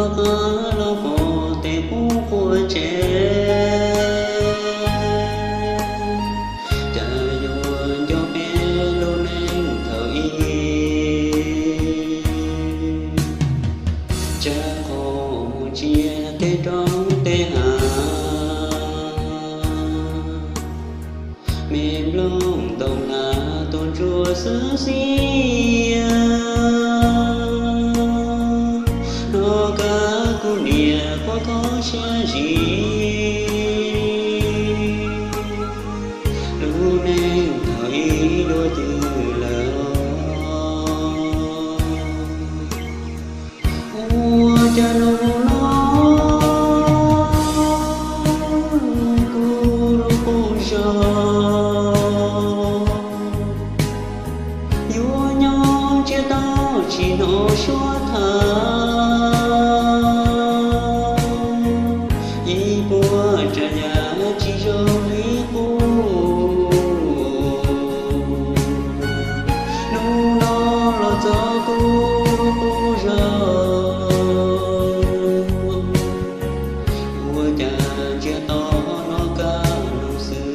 qab los pom tej qub qua tsev. Cas yuav nco peb lub neej thaum ub, tsam qhov mus ntsia tej roob tej hav, me nplooj ntoo hnav tuaj ntsuab xwb xiab. Hnov kab kuv niam quaj thoob siab zim, lub neej thaum ub dua twg lawm. Ua cas hnub no kuv lub qub zos yuav nyob ntsiag to tsis hnov suab tham, ib puas tsav yam tsis zoo li qub. Hnub no los txog kuv lub qub zos, ua cas ntsiag to hnov kab noog xwb.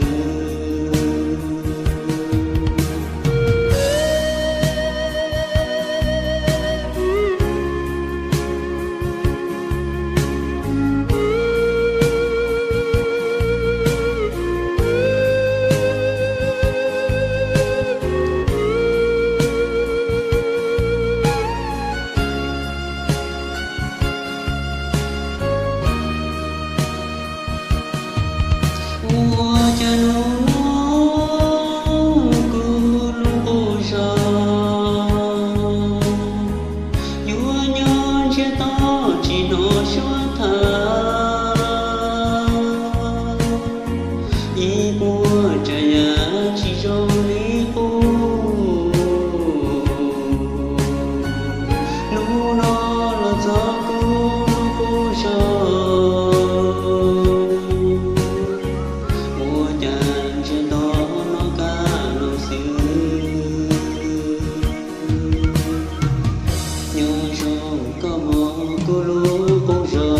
Ua cas hnub no kuv lub qub zos yuav nyob ntsiag to tsis hnov suab tham, ib puas tsav yam tsis zoo li qub. Hnub no los txog kuv lub qub zos, ua cas ntsiag to hnov kab noog xwb. Nyob zoo koj mog kuv lub qub zos,